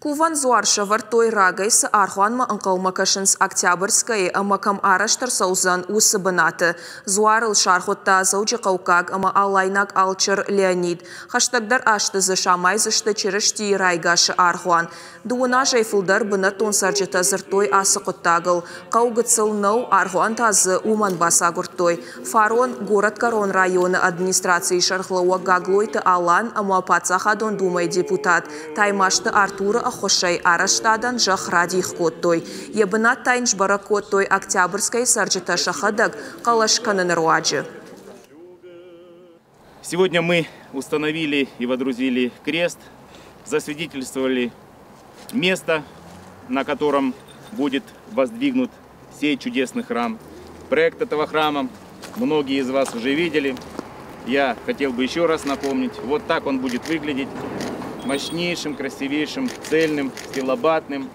Кувӕн дзуар сӕвӕрдтой, рагӕй цы аргъуанмӕ ӕнхъӕлмӕ кӕсынц Октябрьскӕйы ӕмӕ кӕм арӕзт ӕрцӕудзӕн, уыцы бынаты. Дзуарыл саргъуыдта Дзӕуджыхъӕуккаг ӕмӕ Алайнаг алчыр Леонид. Хӕстӕгдӕр азты дзы самайдзысты Чырыстийы райгасы аргъуан. Дыууын азӕй фылдӕр бынӕттон цӕрджытӕ дзырдтой ацы хъуыддагыл. Хъӕу гыццыл нӕу, аргъуан та дзы уымӕн бацагуырдтой. Фарон Горӕтгӕрон районы администрацийы сӕргълӕууӕг Гаглойты Алан ӕмӕ Паддзахадон Думӕйы депутат Таймазты Артуры ӕххуысӕй арӕзтадӕн зӕхх радих кодтой. Йӕ бынат та йын сбӕрӕг кодтой Октябрьскӕйы цӕрджытӕ сӕхӕдӕг хъӕлӕс кӕныны руаджы. Сегодня мы установили и водрузили крест, засвидетельствовали место, на котором будет воздвигнут сей чудесный храм. Проект этого храма многие из вас уже видели. Я хотел бы еще раз напомнить, вот так он будет выглядеть. Мощнейшим, красивейшим, цельным, стилобатным.